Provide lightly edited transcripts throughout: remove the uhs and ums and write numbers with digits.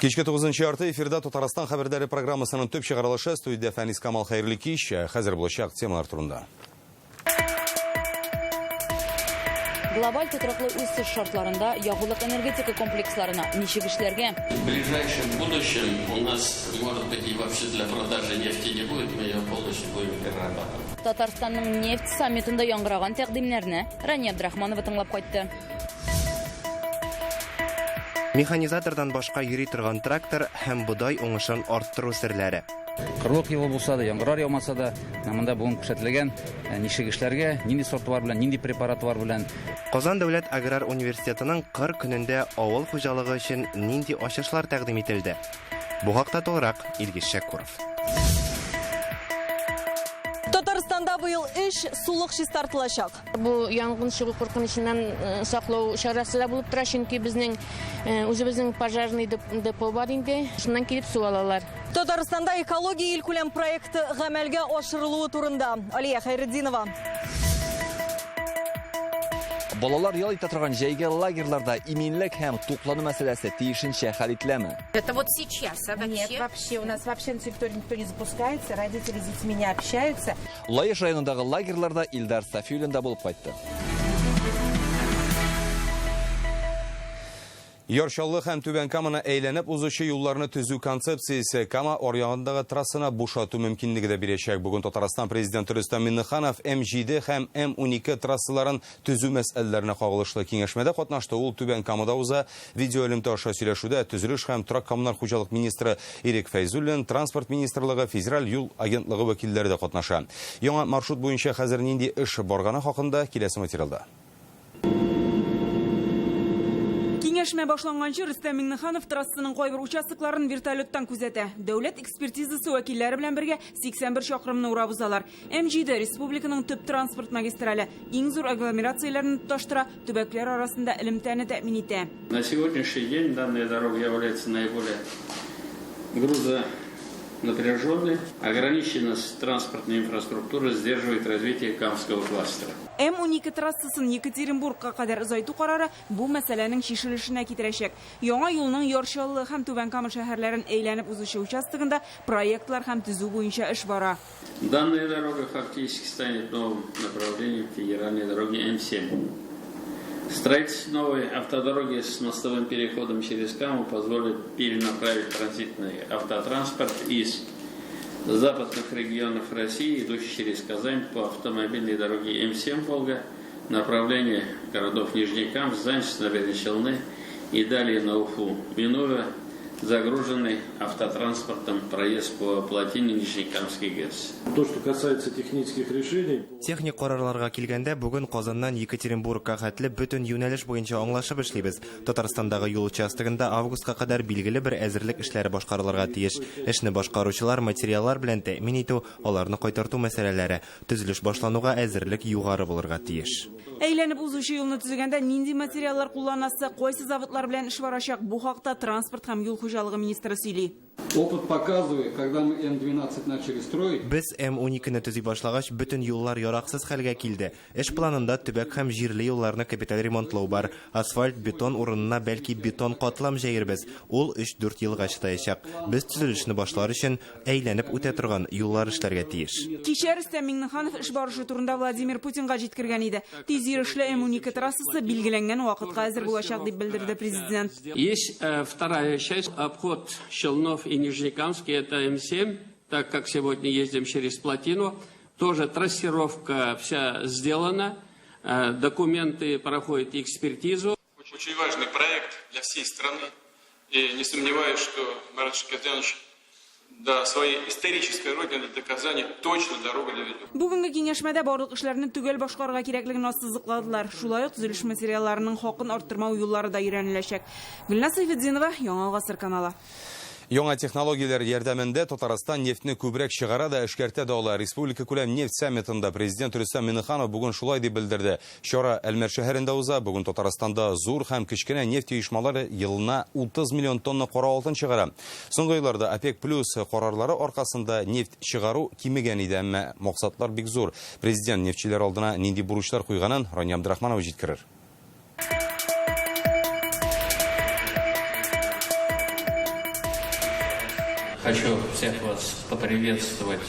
Кичке 9 ярты эфирда Татарстан хәбәрләре программасының төп чыгарылышы студиядә Фәнис Камал хәерле кич. Хәзер булачак темалар турында. Глобаль тотрыклы үсеш шартларында ягулык энергетика комплексларына ничек эшләргә? В ближайшем будущем у нас, может быть, и вообще для продажи нефти не будет, мы ее полностью будем перерабатывать. Татарстанның нефть саммитында яңгыраган тәкъдимнәрне Рания Абдрахманова тыңлап кайтты. Механизатордан башка йөри торган трактор һәм бодай уңышын арттыру серләре. Кырлык елы булса да, яңгырлар яумаса да, монда бүген күрсәтелгән э, ничек эшләргә, нинди сортлар белән, нинди препаратлар белән. Казан дәүләт аграр университетының кыр көнендә авыл хуҗалыгы өчен нинди ачышлар тәкъдим ителде? Бу хакта тулырак Илгиз Шәкүров. Татарстанда быел өч сулык чистартылачак. Бу янгын чыгу куркынычыннан э, саклау чарасы да булып тора, чөнки безнең э, үзебезнең пожарный депо бар инде. Шуннан килеп су алалар. Татарстанда экология илкүләм проекты гамәлгә ашырылуы турында Алия Хәйретдинова. Балалар ял итә торган җәйге лагерьларда иминлек һәм туклану мәсьәләсе тиешенчә хәл ителәме? Это вот сейчас, а вообще? Нет, вообще, у нас вообще на территории никто не запускается, родители с детьми не общаются. Лаеш районындагы лагерьларда Илдар Сафиуллин да булып кайтты. Яр Чаллы һәм Түбән Каманы әйләнеп узучы юлларны төзү концепциясе Кама аръягындагы трассаны бушату мөмкинлеге дә бирәчәк. Бүген Татарстан Президенты Рөстәм Миңнеханов М7 һәм М12 трассаларын төзү мәсьәләләренә кагылышлы киңәшмәдә катнашты. Ул Түбән Камада уза. Видеоэлемтә аша сөйләшүдә төзелеш һәм торак-коммуналь хуҗалык министры Ирек Фәйзуллин, Транспорт министрлыгы, Федераль юл агентлыгы вәкилләре дә катнаша. Яңа маршрут буенча хәзер нинди эш барганы хакында киләсе материалда. Киңәшмә башланганчы Рөстәм Миңнеханов трассаның кайбер участокларын вертолеттан күзәтә. Дәүләт экспертизасы вәкилләре белән бергә 81 чакрымны урап узалар. М7 республиканың төп транспорт магистрале, иң зур агломерацияләрне тоташтыра, төбәкләр арасында элемтәне тәэмин итә. На сегодняшний день данная дорога является наиболее грузонапряженной. Ограниченность транспортной инфраструктуры сдерживает развитие Камского кластера. М12 трассасын Екатеринбургка кадәр озайту карары бу мәсьәләнең чишелешенә китерәчәк. Яңа юлның Яр Чаллы һәм Түбән Кама шәһәрләрен әйләнеп узучы участогында проектлар һәм төзү буенча эш бара. Данная дорога фактически станет новым направлением федеральной дороги М7. Строительство новой автодороги с мостовым переходом через Каму позволит перенаправить транзитный автотранспорт из западных регионов России, идущий через Казань по автомобильной дороге М7 Волга, направление городов Нижнекамск, Занчск, Набережные Челны и далее на Уфу, минуя загруженный автотранспортом проезд по плотине Нижнекамский ГЭС. То, что касается технических решений... Техник карарларга килгәндә, бүген Казаннан Екатеринбургка хәтле бөтен юнәлеш буенча аңлашып эшлибез. Татарстандагы юл участогында августка кадәр билгеле бер әзерлек эшләре башкарылырга тиеш. Эшне башкаручылар материаллар белән тәэмин итү, аларны кайтарту мәсьәләләре, төзелеш башлануга әзерлек югары булырга тиеш. Әйләнеп узучы юлны төзегәндә нинди материаллар кулланасы, кайсы заводлар белән эш барачак, бу хакта транспорт һәм юл хуҗалыгы министры сөйли. Опыт показывает, когда мы М12 начали строить. Без М12-не төзи башлагач, бөтен юллар яраксыз хәлгә килде. Эш планында төбәк һәм җирле юлларны капиталь ремонтлау бар. Асфальт, бетон урынына бәлки бетон катлам җәербез. Ул өч-дүрт елга чыдаячак. Без төзелешне башлар өчен әйләнеп үтә торган юллар эшләргә тиеш. Кичә Рөстәм Миңнеханов эш барышы турында Владимир Путинга җиткергән иде. Тиз йөрешле М12 трассасы билгеләнгән вакытка әзер булачак, дип белдерде президент. Есть вторая часть, обход Челнов и Нижнекамский, это М7, так как сегодня ездим через плотину, тоже трассировка вся сделана, документы проходят экспертизу. Очень важный проект для всей страны. И не сомневаюсь, что Марат Шакирзянович до своей исторической родины, до Казани точно дорогу доведет. Бүгенге киңәшмәдә барлык эшләрне төгәл башкарырга кирәклеген ассызыкладылар. Шулай ук төзелеш материалларының хакын арттырмау юллары да өйрәнеләчәк. Гөлназ Сәйфетдинова, Яңа Гасыр каналы. Яңа технологияләр ярдәмендә Татарстан нефтьне күбрәк чыгара да, эшкәртә дә ала. Республика күләм нефть саммитында президент Рөстәм Миңнеханов бүген шулай дип белдерде. Чара Әлмәт шәһәрендә уза. Бүген Татарстанда зур һәм кечкенә нефть оешмалары елына 30 миллион тонна кара алтын чыгара. Соңгы елларда ОПЕК плюс карарлары аркасында нефть чыгару кимегән иде, әмма максатлар бик зур. Президент нефтьчеләр алдына нинди бурычлар куйганын Рания Абдрахманова җиткерер. Хочу всех вас поприветствовать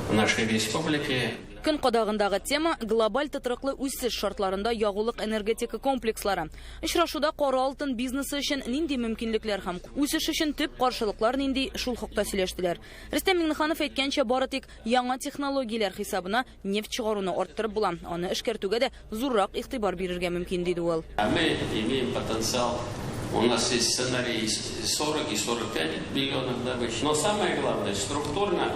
в нашей республике. Көн кадагындагы тема глобаль тотрыклы үсеш шартларында ягулык энергетика комплекслары. Очрашуда кара алтын бизнесы өчен нинди мөмкинлекләр һәм үсеш өчен төп каршылыклар нинди, шул хакта сөйләштеләр. Рөстәм Миңнеханов әйткәнчә, бары тик яңа технологияләр хисабына нефть чыгаруны арттырып була. Аны эшкәртүгә дә зуррак игътибар бирергә мөмкин, диде ул. А мы имеем потенциал. У нас есть сценарий 40 и 45 миллионов добычи. Но самое главное, структурно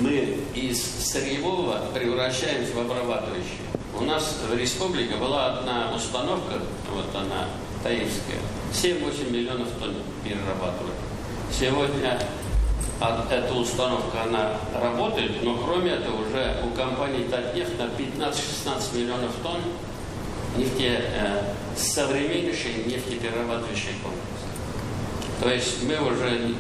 мы из сырьевого превращаемся в обрабатывающее. У нас в республике была одна установка, вот она, Таивская, 7-8 миллионов тонн перерабатывали. Сегодня эта установка, она работает, но кроме этого уже у компании Татнефть на 15-16 миллионов тонн нефти, современнейший нефтеперерабатывающий комплекс. То есть мы уже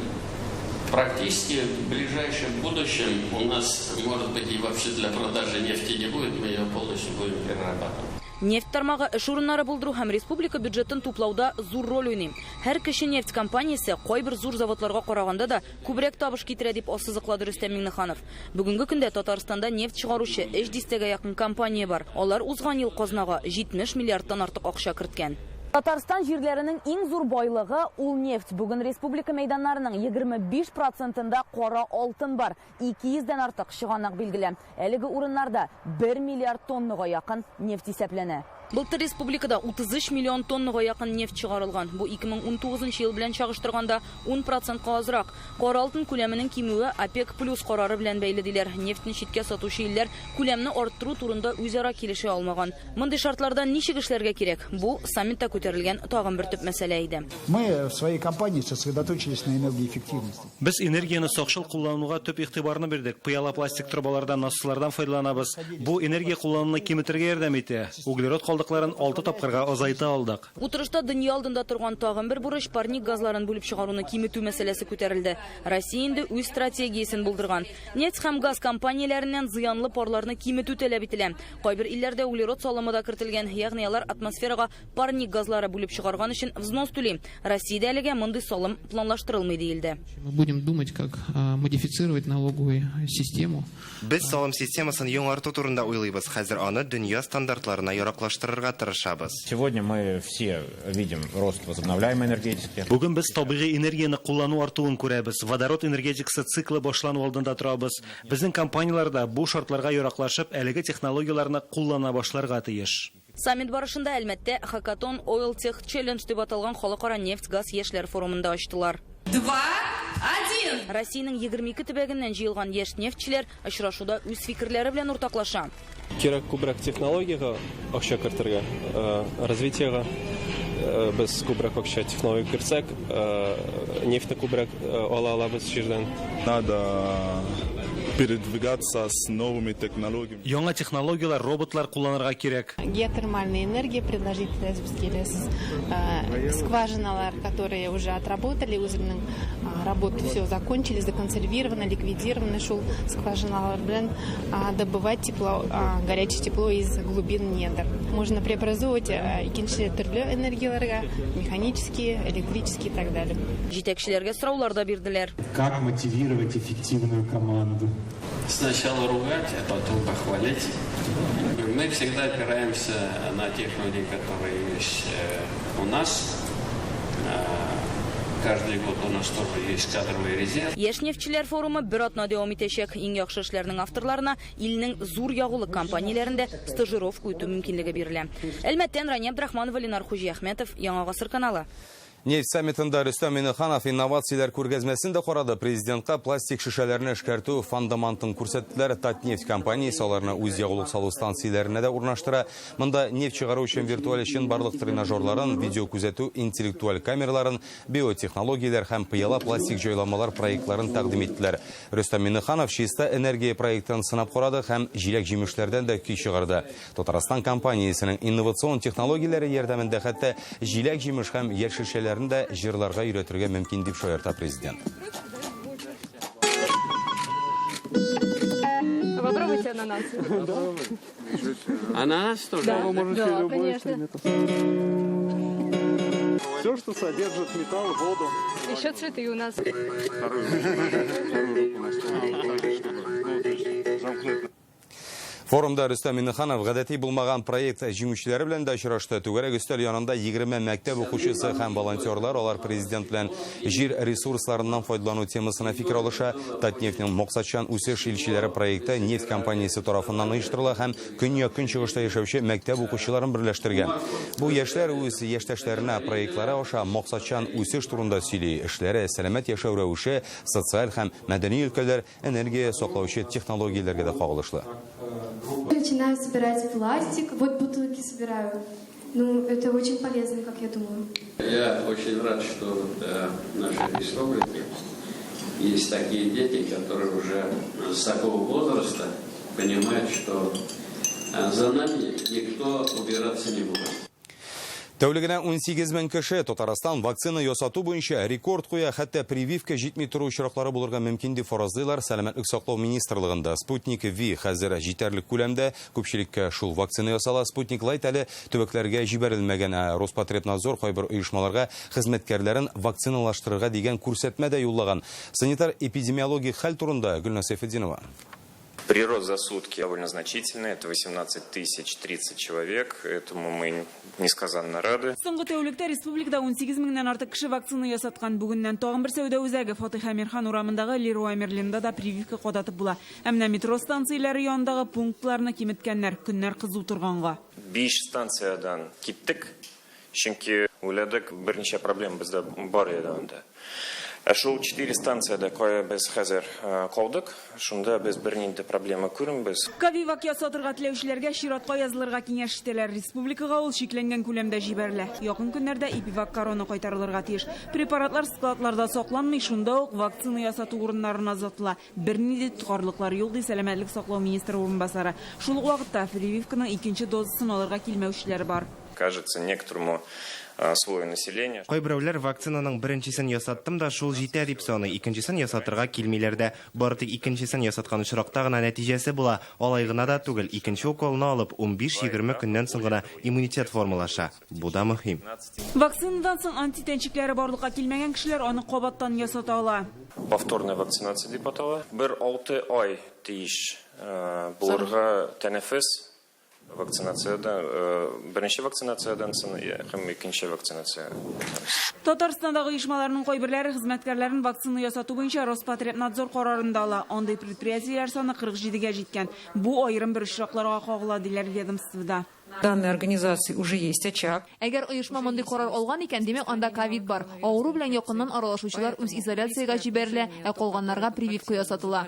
практически в ближайшем будущем у нас, может быть, и вообще для продажи нефти не будет, мы ее полностью будем перерабатывать. Нефть тармагы эш урыннары булдыру һәм республика бюджетын туплауда зур роль уйный. Һәр кеше нефть компаниясе кайбер зур заводларга караганда да күбрәк табыш китерә, дип ассызыклады Рөстәм Миңнеханов. Бүгенге көндә Татарстанда нефть чыгаручы 3 дистәгә якын компания бар. Алар узган ел казнага 70 миллиардтан артык акча керткән. Татарстан җирләренең иң зур байлыгы ул нефть. Бүген республика мәйданнарының 25%-ында кара алтын бар. 200дән артык чыганак билгеле. Әлеге урыннарда 1 миллиард тоннага якын нефть исәпләнә. Былтыр республикада 33 миллион тоннага якын нефть чыгарылган. Бу 2019 ел белән чагыштырганда 10%-ка азрак. Кара алтын күләменең кимүе ОПЕК плюс карары белән бәйле диләр. Нефтьне читкә сатучы илләр күләмне арттыру турында үзара килешә алмаган. Мондый шартларда ничек эшләргә кирәк? Бу саммитта күтәрелгән тагын бер төп мәсьәлә иде. Мы в своей компании сосредоточились на энергоэффективности. Без энергияне сакчыл куллануга төп игътибарны бирдек. Пыяла пластик торбалардан, насослардан файдаланабыз. Бу энергия куллануны киметергә ярдәм итә. Углерод калдыкларын 6 тапкырга азайта алдык. Утырышта дөнья алдында торган тагын бер бурыч парник газларын бүлеп чыгаруны киметү мәсьәләсе күтәрелде. Россия инде үз стратегиясен булдырган. Нефть һәм газ компанияләреннән зыянлы парларны киметү таләп ителә. Кайбер илләрдә углерод салымы да кертелгән, ягъни алар атмосферага парник газлары бүлеп чыгарган өчен взнос түли. Россиядә әлегә мондый салым планлаштырылмый диелде. Мы будем думать, как модифицировать налоговую систему. Без салым системасын яңарту турында уйлыйбыз. Хәзер аны дөнья стандартларына яраклаштырырга тырышабыз. Сегодня мы все видим рост возобновляемой энергетики. Бүген без табигый энергияне куллану артуын күрәбез. Водород энергетикасы циклы башлану алдында торабыз. Безнең компанияләр дә бу шартларга яраклашып, әлеге технологияләрне куллана башларга тиеш. Саммит барышында Әлмәттә Хакатон Oil Tech Challenge дип аталган халыкара нефть-газ яшьләр форумында ачтылар. 2, 1. Россиянең 22 төбәгеннән җыелган яшь нефтьчеләр очрашуда үз фикерләре белән уртаклаша. Кирәк күбрәк технологиягә акча кертергә, развитиегә. Без күбрәк акча технология кертсәк, нефтьне күбрәк ала алабыз җирдән. Надо передвигаться с новыми технологиями. Яңа технологияләр, роботлар кулланырга кирәк. Геотермальная энергия предложить скважиналар, которые уже отработали, үзенең работу все закончили, законсервировано, ликвидированы, шул скважиналар белән добывать тепло, горячее тепло из глубин недр. Можно преобразовывать икенче төрле энергияләргә, механические, электрические и так далее. Җитәкчеләргә сораулар да бирделәр. Как мотивировать эффективную команду? Сначала ругать, а потом похвалить. Мы всегда опираемся на тех людей, которые есть у нас. Каждый год у нас тоже есть кадровый резерв. Яшь нефтьчеләр форумы бер атна дәвам итәчәк. Иң яхшы эшләрнең авторларына илнең зур ягулык компанияләрендә стажировка үтү мөмкинлеге бирелә. Әлмәттән Рания Абдрахманова, Ленар Хуҗиәхмәтов, Яңа Гасыр каналы. Нефть саммитында Рөстәм Миңнеханов инновацияләр күргәзмәсен дә карады. Президентка пластик шешәләрне эшкәртү фундаментын күрсәттеләр. Татнефть компаниясе аларны үз ягулык салу станцияләренә дә урнаштыра. Монда нефть чыгару өчен виртуаль чынбарлык тренажерларын, видео күзәтү интеллектуаль камераларын, биотехнологияләр һәм пыяла пластик җайланмалар проектларын тәкъдим иттеләр. Рөстәм Миңнеханов чиста энергия проектын сынап карады һәм җиләк-җимешләрдән дә көй чыгарды. Татарстан компаниясенең инновацион технологияләре ярдәмендә хәтта җиләк-җимеш һәм яшелчәләр дә җырларга өйрәтергә мөмкин дип шаярта президент. Попробуйте ананас. Ананас тоже? Да, конечно. Все, что содержит металл, воду. Еще цветы у нас. Форумда Рөстәм Миннеханов гадәти булмаган проект җиңүчеләре белән дә очрашты. Түгәрәк өстәл янында 20 мәктәп укучысы һәм волонтерлар, алар президент белән җир ресурсларыннан файдалану темасына фикер алыша. Татнефтьнең максатчан үсеш илчеләре проекты нефть компаниясе тарафыннан оештырыла һәм көньяк-көнчыгышта яшәүче мәктәп укучыларын берләштергән. Бу яшьләр үз яшьтәшләренә проектлары аша максатчан үсеш турында сөйли. Эшләре сәламәт яшәү рәвеше, социаль һәм мәдәни өлкәләр, энергия саклаучы технологияләргә дә кагылышлы. Начинаю собирать пластик, вот бутылки собираю. Ну, это очень полезно, как я думаю. Я очень рад, что в нашей республике есть такие дети, которые уже с такого возраста понимают, что за нами никто убираться не будет. Тәүлегенә 18 мең кеше Татарстан вакцина ясату буенча рекорд куя, хәтта прививка җитми тору очраклары булырга мөмкин дип фаразлыйлар Сәламәтлек саклау министрлыгында. Спутник V хәзер җитәрлек күләмдә, күпчелеккә шул вакцина ясала. Спутник Лайт әле төбәкләргә җибәрелмәгән. Роспотребнадзор кайбер оешмаларга хезмәткәрләрен вакциналаштырырга дигән күрсәтмә дә юллаган. Санитар эпидемиологик хәл турында Гөлназ Сәйфетдинова. Прирост за сутки довольно значительный, это 18 030 человек, этому мы несказанно рады. Соңгы тәүлектә республикада 18 меңнән артык кеше вакцина ясаткан. Бүгеннән тагын бер сәүдә үзәге Фатих Әмирхан урамындагы Леруа Мерлинда да прививка кадатып була. Ә менә метро станцияләре янындагы пунктларны киметкәннәр, көннәр кызу торганга. 5 станциядан киттек, чөнки уйладык, берничә проблема бездә бар иде анда. Ә шул 4 станцияда кая без хәзер калдык, шунда без бернинди проблема күрмибез. Ковивак ясатырга теләүчеләргә чиратка язылырга киңәш итәләр. Республикага ул чикләнгән күләмдә җибәрелә. Якын көннәрдә Эпивак корона кайтарылырга тиеш. Препаратлар складларда сакланмый, шунда ук вакцина ясату урыннарына озатыла. Бернинди тоткарлыклар юк, ди Сәламәтлек саклау министры урынбасары. Шул ук вакытта прививканың икенче дозасын алырга килмәүчеләр бар. Кажется, некоторому слою населения. Кайберәүләр вакцинаның беренчесен ясаттым да шул җитә дип саный, икенчесен ясатырга килмиләр дә. Бары тик икенчесен ясаткан очракта гына нәтиҗәсе була. Алай гына да түгел, икенче уколны алып 15-20 көннән соң гына иммунитет формалаша. Бу да мөһим. Вакцинадан соң антитәнчекләре барлыкка килмәгән кешеләр аны кабаттан ясата ала. Повторная вакцинация дип атала. Бер 6 ай тиеш булырга тәнәфес. Вакцинациядан, беренче вакцинациядан соң һәм икенче вакцинация. Татарстандагы оешмаларның кайберләре хезмәткәрләрен вакцина ясату буенча Роспотребнадзор карарында ала. Андый предприятиеләр саны 47-гә җиткән. Бу аерым бер очракларга кагыла, диләр ведомствода. Данной организации уже есть очаг. Әгәр оешма мондый карар алган икән, димәк, анда ковид бар. Авыру белән якыннан аралашучылар үз изоляциягә җибәрелә, ә калганнарга прививка ясатыла.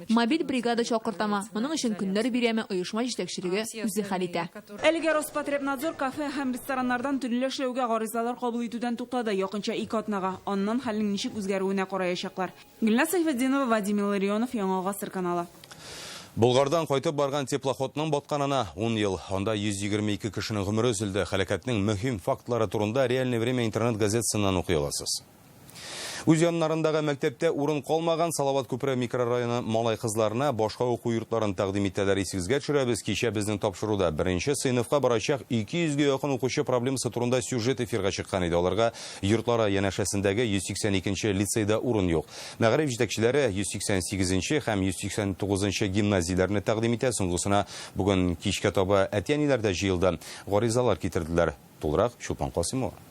Мобиль бригада чакыртама. Моның өчен көннәр бирәме, оешма җитәкчелеге үзе хәл итә. Әлегә Роспотребнадзор кафе һәм рестораннардан төнлә эшләүгә гаризалар кабул итүдән туктады, якынча 2 атнага. Аннан хәлнең ничек үзгәрүенә караячаклар. Гөлназ Сәйфетдинова, Владимир Ларионов, Яңа Гасыр каналы. Булгардан кайтып барган теплоходның батканына 10 ел. Анда 122 кешенең гомере өзелде. Һәлакәтнең мөһим фактлары турында Реальное время интернет газетасыннан укый аласыз. Үз яннарындагы мәктәптә урын калмаган Салават күпере микрорайоны малай кызларына башка уку йортларын тәкъдим итәләр. Исегезгә төшерәбез, кичә безнең тапшыруда беренче сыйныфка барачак 200-гә якын укучы проблемасы турында сюжет эфирга чыккан иде. Аларга йортлары янәшәсендәге 182 лицейда урын юк. Мәгариф җитәкчеләре 188 һәм 189 гимназияләрне тәкъдим итә. Соңгысына бүген кичкә таба әти-әниләр дә җыелды. Гаризалар китерделәр. Тулырак Чулпан Касымова.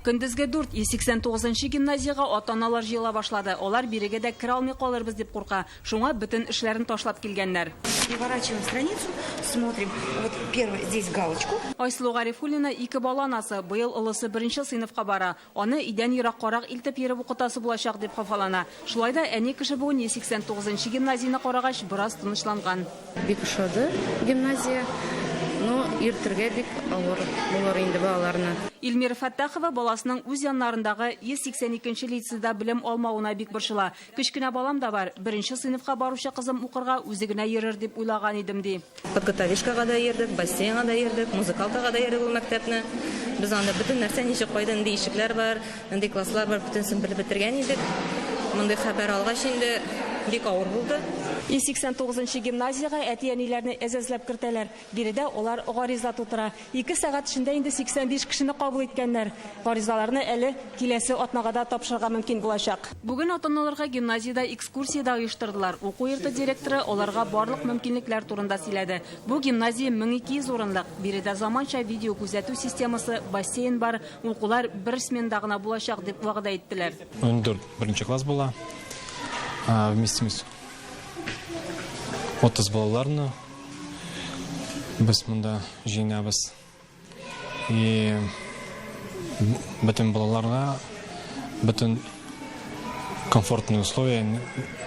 Көндезге 489 гимназиягә ата-аналар җыела башлады. Алар бирегә дә керә алмый калырбыз дип курка. Шуңа бөтен эшләрен ташлап килгәннәр. Переворачиваем страницу, смотрим. Вот первый здесь галочку. Айсылу Гарифуллина ике бала анасы. Быел олысы беренче сыйныфка бара. Аны идән ераккарак илтеп йөреп укытасы булачак дип хафалана. Шулай да әни кеше бүген 189 гимназияне карагач бераз тынычланган. Бик ошады гимназия. Но иртергә бик авыр булыр инде балаларны. Эльмира Фаттахова баласының үз яннарындагы 182 лицейда белем алмавына бик борчыла. Кечкенә балам да бар. Беренче сыйныфка баручы кызым укырга үзе генә йөрер дип уйлаган идем, ди. Подготовишкага да йөрдек, бассейнга да йөрдек, музыкалкага да йөрдек ул мәктәпне. Без анда бөтен нәрсә ничек кайда, нинди ишекләр бар, нинди класслар бар, бөтенсен белеп бетергән идек. Мондый хәбәр алгач инде бик авыр булды. 189 гимназиягә әти-әниләрне әзәзләп кертәләр. Биредә алар гариза тутыра. 2 сәгать эчендә инде 85 кешене кабул иткәннәр. Гаризаларны әле киләсе атнага да тапшырырга мөмкин булачак. Бүген ата-аналарга гимназиядә экскурсия дә оештырдылар. Уку йорты директоры аларга барлык мөмкинлекләр турында сөйләде. Бу гимназия 1200 урынлык. Биредә заманча видео күзәтү системасы, бассейн бар. Укулар бер сменда гына булачак дип вәгъдә иттеләр. 14 беренче класс була. Вместимость 30 балаларны без монда җыйнабыз. И бөтен балаларга бөтен комфортные условия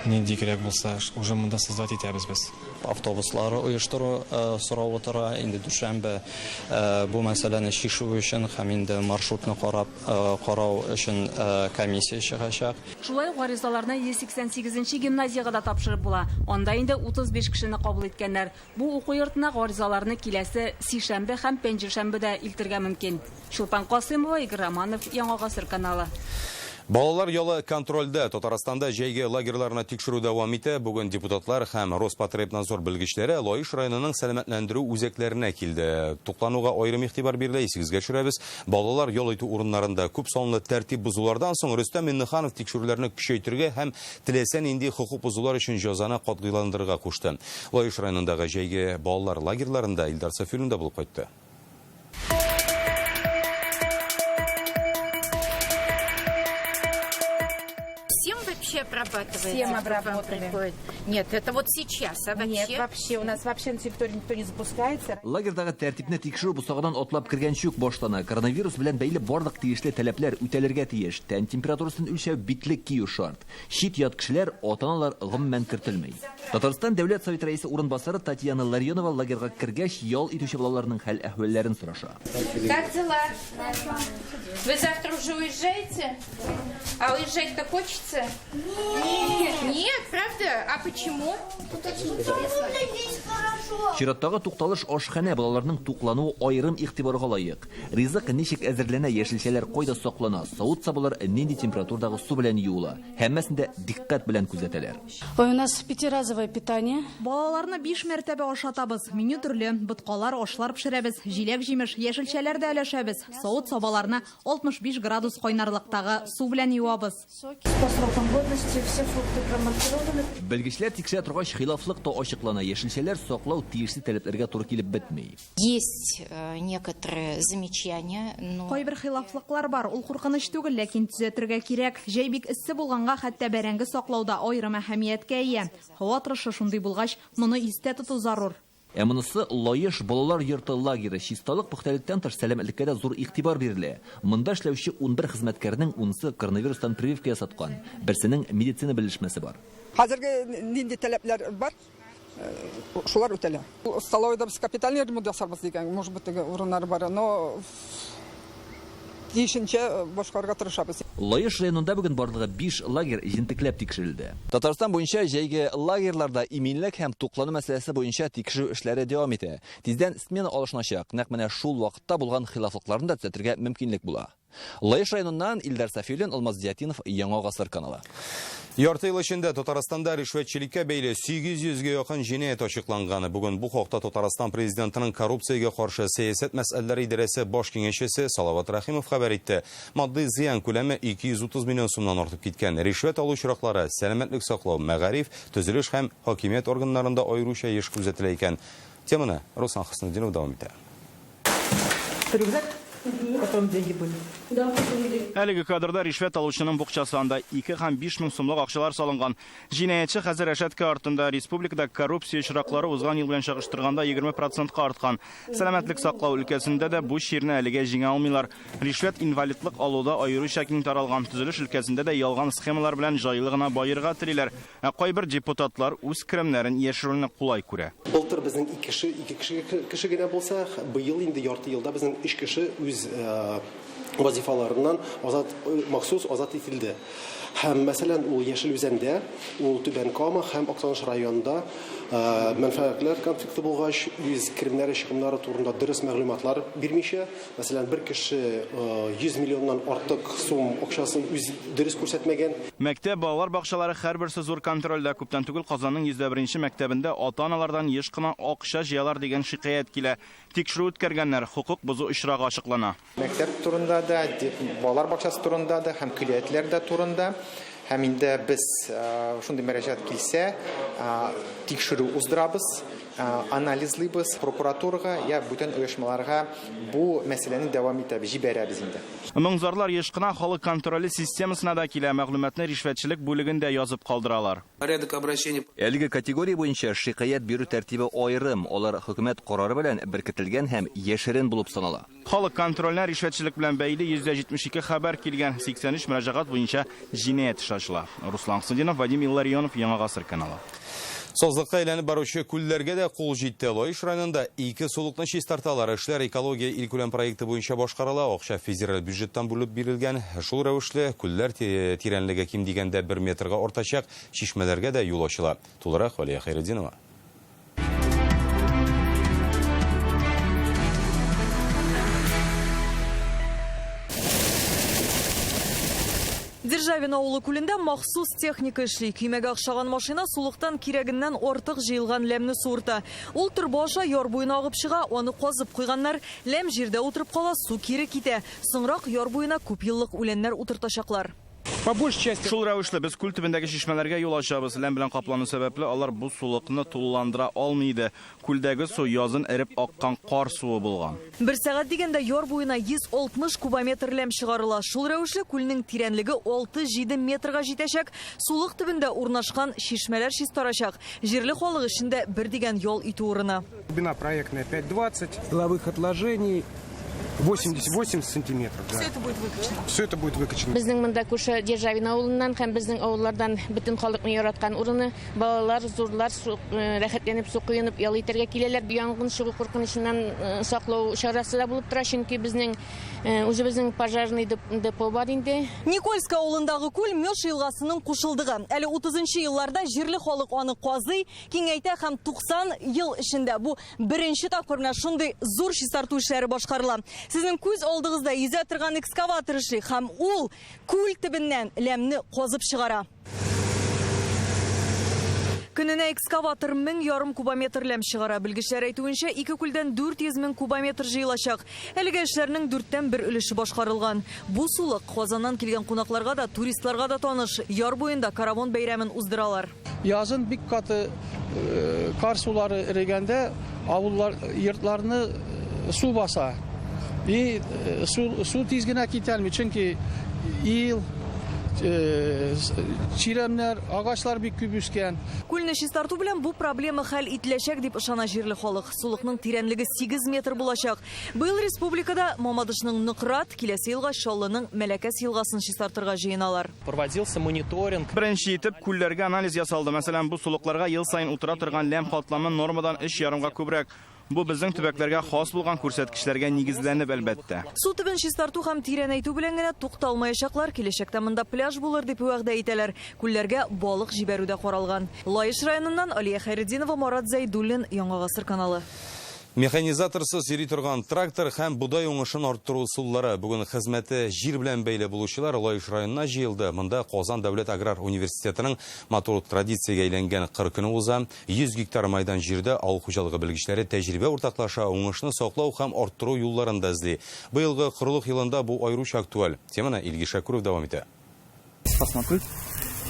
нинди кирәк булса, уже монда создать итәбез без. Автобуслары оештыру соравы тора. Инде дүшәмбе бу мәсьәләне чишү өчен һәм инде маршрутны карап карау өчен комиссия чыгачак. Шулай ук гаризаларны 188 гимназиягә дә тапшырып була. Анда инде 35 кешене кабул иткәннәр. Бу уку йортына гаризаларны киләсе сишәмбе һәм пәнҗешәмбедә илтергә мөмкин. Чулпан Касымова, Игорь Романов, Яңа Гасыр каналы. Балалар ялы контрольдә. Татарстанда җәйге лагерьларны тикшерү дәвам итә. Бүген депутатлар һәм Роспотребнадзор белгечләре Лаеш районының сәламәтләндерү үзәкләренә килде. Туклануга аерым игътибар бирелә, исегезгә төшерәбез. Балалар ял итү урыннарында күп санлы тәртип бозулардан соң Рөстәм Миңнеханов тикшерүләрне көчәйтергә һәм теләсә нинди хокук бозулар өчен җәзаны катгыйландырырга кушты. Лаеш районындагы җәйге балалар лагерьларында Илдар Сафиуллин да булып кайтты. Вообще обрабатывается? Всем обработали. Нет, это вот сейчас, а вообще? Нет, вообще, у нас вообще на территории никто не запускается. Лагерьдагы тәртипне тикшерү бусагадан атлап кергәнче үк башлана. Коронавирус белән бәйле барлык тиешле таләпләр үтәлергә тиеш. Тән температурасын үлчәү, битлек кию шарт. Чит-ят кешеләр, ата-аналар гомумән кертелми. Татарстан Дәүләт Советы рәисе урынбасары Татьяна Ларионова лагерьга кергәч, ял итүче балаларның хәл-әхвәлләрен сораша. Как дела? Вы завтра уже уезжаете? А уезжать-то хочется? Нет. Нет, правда? А почему? Тут очень интересно. Здесь хорошо. Чираттагы тукталыш ашханә. Балаларның туклануы аерым игътибарга лаек. Ризык ничек әзерләнә, яшелчәләр кайда саклана, савыт-сабалар нинди температурадагы су белән юыла. Һәммәсен дә диккать белән күзәтәләр. Ой, у нас пятиразовое питание. Балаларны 5 мәртәбә ашатабыз. Меню төрле, боткалар, ашлар пешерәбез, җиләк-җимеш, яшелчәләр дә өләшәбез. Савыт-сабаларны 65 градус кайнарлыктагы су белән юабыз. По срокам годности все фрукты промаркированы. Белгечләр тикшерә торгач, хилафлык та ачыклана. Яшелчәләр саклау тиешле таләпләргә туры килеп бетми. Есть некоторые замечания, но Кайбер хилафлыклар бар, ул куркыныч түгел, ләкин төзәтергә кирәк. Җәй бик эссе булганга хәтта бәрәңге саклауда аерым әһәмияткә ия. Һава торышы шундый булгач, моны истә тоту зарур. Ә монысы Лаеш балалар йорты лагере. Чисталык, пөхтәлектән тыш сәламәтлеккә дә зур игътибар бирелә. Монда эшләүче 11 хезмәткәрнең 10-сы коронавирустан прививка ясаткан, берсенең медицина белешмәсе бар. Хәзерге нинди таләпләр бар? Шулар үтәлә. Столовыйда без капитальный ремонт ясарбыз дигән, может быть, теге урыннар бар, но тиешенчә башкарырга тырышабыз. Лаеш районында бүген барлыгы 5 лагерь җентекләп тикшерелде. Татарстан буенча җәйге лагерьларда иминлек һәм туклану мәсьәләсе буенча тикшерү эшләре дәвам итә. Тиздән смена алышыначак. Нәкъ менә шул вакытта булган хилафлыкларны да төзәтергә мөмкинлек була. Лаеш районыннан Илдар Сафиуллин, Алмаз Зиятдинов, Яңа Гасыр каналы. Ярты ел эчендә Татарстанда ришвәтчелеккә бәйле 800гә якын җинаять ачыкланган. Бүген бу хакта Татарстан президентының коррупциягә каршы сәясәт мәсьәләләре идарәсе баш киңәшчесе Салават Рәхимов хәбәр итте. Матди зыян күләме 230 миллион сумнан артып киткән. Ришвәт алу очраклары сәламәтлек саклау, мәгариф, төзелеш һәм хакимият органнарында аеруча еш күзәтелә икән. Теманы Руслан Хөснетдинов дәвам итә. Рюкзак? Потом деньги были. Да, потом деньги. Әлеге кадрда ришвәт алучының букчасы, анда 2 һәм 5 мең сумлык акчалар салынган. Җинаятьче хәзер рәшәткә артында. Республикада коррупция очраклары узган ел белән чагыштырганда 20%ка арткан. Сәламәтлек саклау өлкәсендә дә бу чирне әлегә җиңә алмыйлар. Ришвәт инвалидлык алуда аеруча киң таралган. Төзелеш өлкәсендә дә ялган схемалар белән җайлы гына баерга телиләр. Ә кайбер депутатлар үз керемнәрен яшерүне кулай күрә. Былтыр безнең ике кеше генә булса, быел инде ярты елда безнең 3 кеше үз вазифаларыннан азат, махсус азат ителде. Һәм, мәсәлән, ул Яшел Үзәндә, ул Түбән Кама һәм Актаныш районында мәнфәгатьләр конфликты булгач, үз керемнәре, чыгымнары турында дөрес мәгълүматлар бирмичә, мәсәлән, бер кеше 100 миллионнан артык сум акчасын үз дөрес күрсәтмәгән. Мәктәп, балалар бакчалары һәрберсе зур контрольдә. Күптән түгел Казанның 101 мәктәбендә ата-аналардан еш кына акча җыялар дигән шикаять килә. Тикшерү үткәргәннәр, хокук бозу очрагы ачыклана. Мәктәп турында да, балалар бакчасы турында да һәм көллиятләр дә турында. Һәм инде без шундый мөрәҗәгать килсә, тикшерү уздырабыз, анализлыйбыз, прокуратурага я бүтән оешмаларга бу мәсьәләне дәвам итәбез, җибәрәбез инде. Моң-зарлар еш кына халык контроле системасына да килә. Мәгълүматны ришвәтчелек бүлегендә язып калдыралар. Порядок обращения. Әлеге категория буенча шикаять бирү тәртибе аерым, алар хөкүмәт карары белән беркетелгән һәм яшерен булып санала. Халык контроленә ришвәтчелек белән бәйле 172 хәбәр килгән, 83 мөрәҗәгать буенча җинаять эше ачыла. Руслан Хусудинов, Вадим Илларионов, Яңа Гасыр каналы. Сазлыкка әйләнеп баручы күлләргә дә кул җитте. Лаеш районында ике сулыкны чистарталар. Эшләр экология илкүләм проекты буенча башкарыла. Акча федераль бюджеттан бүлеп бирелгән. Шул рәвешле күлләр тирәнлеге ким дигәндә 1 метрга артачак, чишмәләргә дә юл ачыла. Тулырак Валия Хәйретдинова. Державин авылы күлендә махсус техника эшли. Көймәгә охшаган машина сулыктан кирәгеннән артык җыелган ләмне суырта. Ул торба аша яр буена агып чыга, аны казып куйганнар. Ләм җирдә утырып кала, су кире китә. Соңрак яр буена күп еллык үләннәр утыртачаклар. По большей части. Шул рәвешле без күл төбендәге чишмәләргә юл ачабыз. Ләм белән каплану сәбәпле алар бу сулыкны тулыландыра алмый иде. Күлдәге су язын эреп аккан кар суы булган. Бер сәгать дигәндә яр буена 160 кубометр ләм чыгарыла. Шул рәвешле күлнең тирәнлеге 6-7 метрга җитәчәк. Сулык төбендә урнашкан чишмәләр чистарачак. Җирле халык өчен дә бер дигән ял итү урыны. Глубина проектная 5,20, половых отложений 88 сантиметров. Да. Все это будет выкачано. Все это будет выкачано. Безнең монда күрше Державин авылыннан һәм безнең авыллардан бөтен халыкны яраткан урыны. Балалар, зурлар рәхәтләнеп су коенып ял итәргә киләләр. Янгын чыгу куркынычыннан саклау чарасы да булып тора, чөнки безнең үзебезнең пожарный депо бар инде. Никольск авылындагы күл Мөш елгасының кушылдыгы. Әле 30 елларда җирле халык аны казый, киңәйтә һәм 90 ел эчендә бу беренче тапкыр менә шундый зур чистарту эшләре башкарыла. Сезнең күз алдыгызда йөзә торган экскаватор эшли һәм ул күл төбеннән ләмне казып чыгара. Көненә экскаватор 1500 кубометр ләм чыгара. Белгечләр әйтүенчә, ике күлдән 400 мең кубометр җыелачак. Әлегә эшләрнең 1/4 өлеше башкарылган. Бу сулык Казаннан килгән кунакларга да, туристларга да таныш. Яр буенда каравон бәйрәмен уздыралар. Язын бик каты кар сулары эрегәндә авыллар йортларны су баса. И су тиз генә китәлми, чөнки ил, чирәмнәр, агачлар бик күп үскән. Күлне чистарту белән бу проблема хәл ителәчәк дип ышана җирле халык. Сулыкның тирәнлеге 8 метр булачак. Быел республикада Мамадышның Нократ, киләсе елга Чаллының Мәләкәс елгасын чистартырга җыеналар. Проводился мониторинг. Беренче итеп күлләргә анализ ясалды. Мәсәлән, бу сулыкларга ел саен утыра торган ләм катламы нормадан 3,5-га күбрәк. Бу безнең төбәкләргә хас булган күрсәткечләргә нигезләнеп, әлбәттә. Су төбен чистарту һәм тирәнәйтү белән генә тукталмаячаклар. Киләчәктә монда пляж булыр дип вәгъдә итәләр. Күлләргә балык җибәрү дә каралган. Лаеш районыннан Алия Хәйретдинова, Марат Зәйдуллин, Яңа Гасыр каналы. Механизаторсыз йөри торган трактор һәм бодай уңышын арттыру ысуллары. Бүген хезмәте җир белән бәйле булучылар Лаеш районына җыелды. Монда Казан дәүләт аграр университетының матур традициягә әйләнгән кыр көне уза. 100 гектар майдан җирдә авыл хуҗалыгы белгечләре тәҗрибә уртаклаша, уңышны саклау һәм арттыру юлларын да эзли. Быелгы корылык елында бу аеруча актуаль. Теманы Илгиз Шакуров дәвам итә. Посмотреть,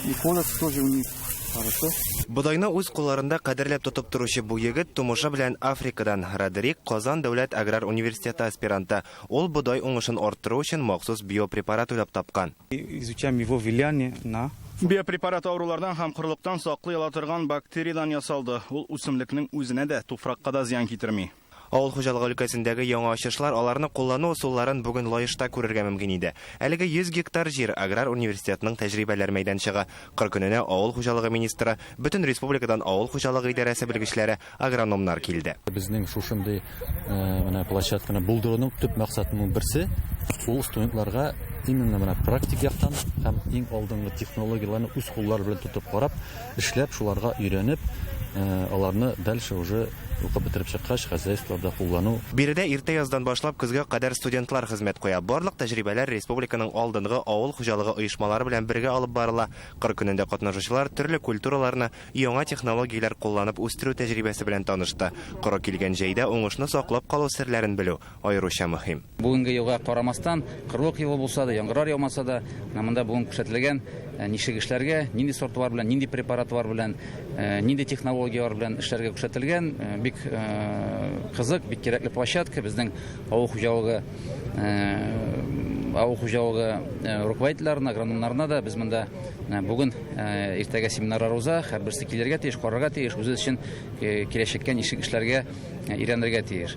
и колос тоже у них. Хорошо. Бодайны үз кулларында кадерләп тотып торучы бу егет тумышы белән Африкадан. Родерик Казан дәүләт аграр университеты аспиранты. Ул бодай уңышын арттыру өчен махсус биопрепарат уйлап тапкан. Изучаем его влияние на Биопрепарат авырулардан һәм корылыктан саклый ала торган бактериядан ясалды. Ул үсемлекнең үзенә дә, туфракка да зыян китерми. Авыл хуҗалыгы өлкәсендәге яңа ачышлар, аларны куллану ысулларын бүген Лаешта күрергә мөмкин иде. Әлеге 100 гектар җир аграр университетның тәҗрибәләр мәйданчыгы. Кыр көненә авыл хуҗалыгы министры, бөтен республикадан авыл хуҗалыгы идарәсе белгечләре, агрономнар килде. Безнең шушындый менә площадканы булдыруның төп максатының берсе ул студентларга именно менә практик яктан һәм иң алдынгы технологияләрне үз куллары белән тотып карап, эшләп, шуларга өйрәнеп, аларны дальше уже укып бетереп чыккач, хозяйстволарда куллану. Биредә иртә яздан башлап көзгә кадәр студентлар хезмәт куя. Барлык тәҗрибәләр республиканың алдынгы авыл хуҗалыгы оешмалары белән бергә алып барыла. Кыр көнендә катнашучылар төрле культураларны яңа технологияләр кулланып үстерү тәҗрибәсе белән танышты. Коры килгән җәйдә уңышны саклап калу серләрен белү аеруча мөһим. Бүгенге елга карамастан, кырлык елы булса да, яңгырлар яумаса да, менә монда бүген күрсәтелгән ничек эшләргә, нинди сортлар белән, нинди препаратлар белән, нинди технологияләр белән эшләргә күрсәтелгән, бик кызык, бик кирәкле площадка. Безнең авыл хуҗалыгы авыл хуҗалыгы руководительләренә, агрономнарына да без монда бүген иртәгә семинарлар уза, һәрберсе килергә тиеш, карарга тиеш, үзе өчен киләчәккә ничек эшләргә өйрәнергә тиеш.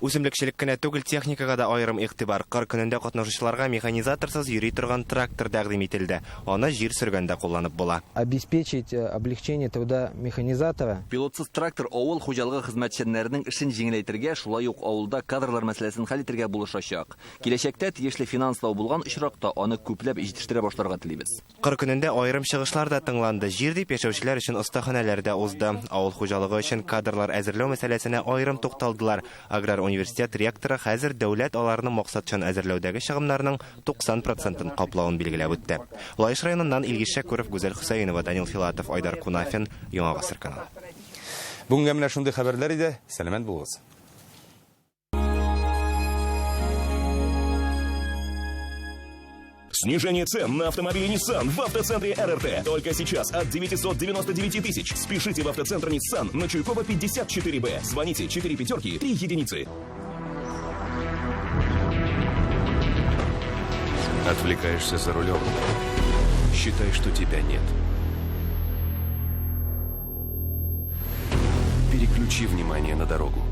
Үсемлекчелек кенә түгел, техникага да аерым игътибар. Кыр көнендә катнашучыларга механизаторсыз йөри торган трактор тәкъдим ителде. Аны җир сөргәндә кулланып була. Обеспечить облегчение труда механизатора. Пилотсыз трактор авыл хуҗалыгы хезмәтчәннәренең эшен җиңеләйтергә, шулай ук авылда кадрлар мәсьәләсен хәл итәргә булышачак. Киләчәктә тиешле финанслау булган очракта аны күпләп җитештерә башларга телибез. Кыр көнендә аерым чыгышлар да тыңланды. Җир дип яшәүчеләр өчен остаханәләр дә узды. Авыл хуҗалыгы өчен кадрлар әзерләү мәсьәләсенә аерым тукталдылар. Аграр университет ректоры хәзер дәүләт аларны максатчан әзерләүдәге чыгымнарның 90%-ын каплавын билгеләп үтте. Лаеш районыннан Илгиз Шәкүров, Гүзәл Хөсәенова, Данил Филатов, Айдар Кунафин, Яңа Гасыр каналы. Бүгенгә менә шундый хәбәрләр иде. Сәламәт булыгыз. Снижение цен на автомобили Nissan в автоцентре РРТ. Только сейчас от 999 тысяч. Спешите в автоцентр Nissan на Чуйкова 54Б. Звоните 4 пятерки 3 единицы. Отвлекаешься за рулем. Считай, что тебя нет. Переключи внимание на дорогу.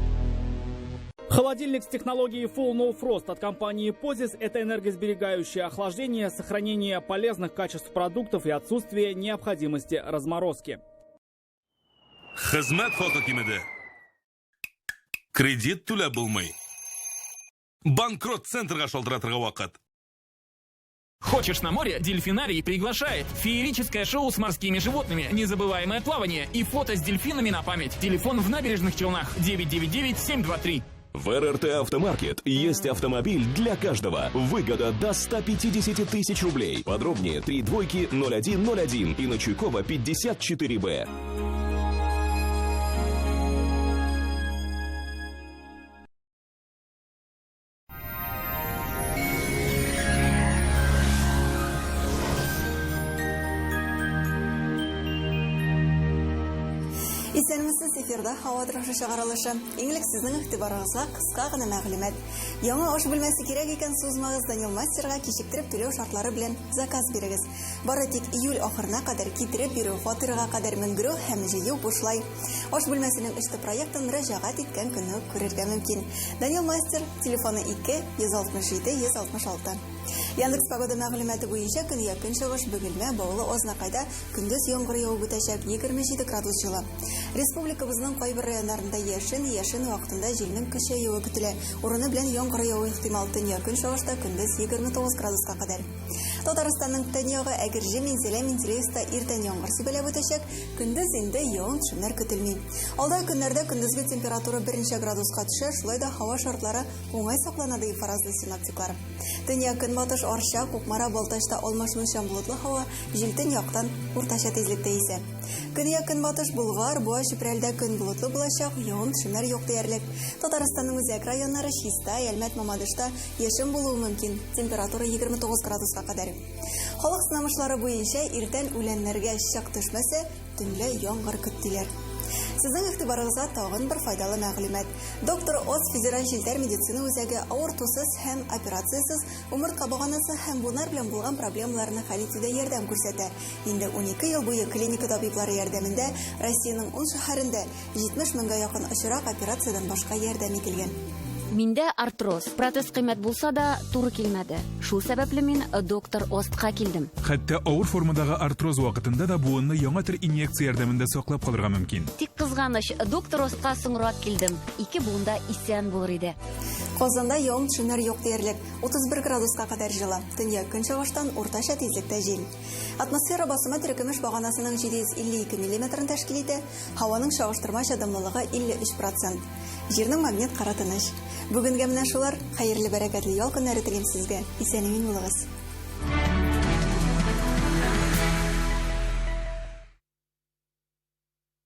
Холодильник с технологией Full No Frost от компании Pozis – это энергосберегающее охлаждение, сохранение полезных качеств продуктов и отсутствие необходимости разморозки. Хезмәт хакы кимеде. Кредит түләп булмый. Банкрот центрга шалтыратырга вакыт. Хочешь на море? Дельфинарий приглашает. Феерическое шоу с морскими животными, незабываемое плавание и фото с дельфинами на память. Телефон в Набережных Челнах 999 723. В РРТ Автомаркет есть автомобиль для каждого. Выгода до 150 тысяч рублей. Подробнее 3 двойки 0101 и на Чуйкова 54Б. Исәнмесез, эфирда һава торышы чыгарылышы. Иң элек сезнең игътибарыгызга кыска гына мәгълүмат. Яңа аш бүлмәсе кирәк икән, сузмагыз, Данил Мастерга кичектереп түләү шартлары белән заказ бирегез. Бары тик июль ахырына кадәр китереп бирү, фатирга кадәр менгерү һәм җыю бушлай. Аш бүлмәсенең эште проектын мөрәҗәгать иткән көнне үк күрергә мөмкин. Данил Мастер, телефоны 2 167 166. Яндекс Погода мәгълүматы буенча көньяк көнчыгыш Бөгелмә, Баулы, Азнакайда көндез яңгыр явып үтәчәк, 27 градус җылы. Республикабызның кайбер районнарында яшен, яшен вакытында җилнең көчәюе көтелә. Урыны белән яңгыр яву ихтимал. Төньяк көнчыгышта көндез 29 градуска кадәр. Татарстанның төньягы Әгерҗе, Минзәлә, Менделеевскта иртән яңгыр сибәләп үтәчәк, көндез инде явым-төшемнәр көтелми. Алда көннәрдә көндезге температура берничә градуска төшә, шулай да һава шартлары уңай саклана дип фаразлый синоптиклар. Төньяк көнбатыш Арча, Кукмара, Балтачта алмашынучан болытлы һава, җил төньяктан уртача тизлектә исә. Көньяк көнбатыш Болгар, Буа, Чүпрәлдә көн болытлы булачак, явым-төшемнәр юк диярлек. Татарстанның үзәк районнары Чистай, Әлмәт, Мамадышта яшен булуы мөмкин. Температура 29 градуска кадәр. Халык сынамышлары буенча иртән үләннәргә чык төшмәсә, төнлә яңгыр көттеләр. Сезнең игътибарыгызга тагын бер файдалы мәгълүмат. Доктор Оз федераль челтәр медицина үзәге авыртусыз һәм операциясез умыртка баганасы һәм буыннар белән булган проблемаларны хәл итүдә ярдәм күрсәтә. Инде 12 ел буе клиника табиблары ярдәмендә Россиянең 10 шәһәрендә 70 меңгә якын очрак операциядән башка ярдәм ителгән. Миндә артроз. Протез кыйммәт булса да, туры килмәде. Шул сәбәпле мин доктор Остка килдем. Хәтта авыр формадагы артроз вакытында да буынны яңа төр инъекция ярдәмендә саклап калырга мөмкин. Тик кызганыч, доктор Остка соңрак килдем. Ике буын да исән булыр иде. Казанда явым-төшемнәр юк диярлек. 31 градуска кадәр җылы. Төньяк көнчыгыштан уртача тизлектә җил. Атмосфера басымы терекөмеш баганасының 752 миллиметрын тәшкил итә, һаваның чагыштырмача дымлылыгы 53 процент. Җирнең магнит кыры тыныч. Бүгенгә менә шулар. Хәерле бәрәкәтле ял көннәре телим сезгә. Исән-имин булыгыз.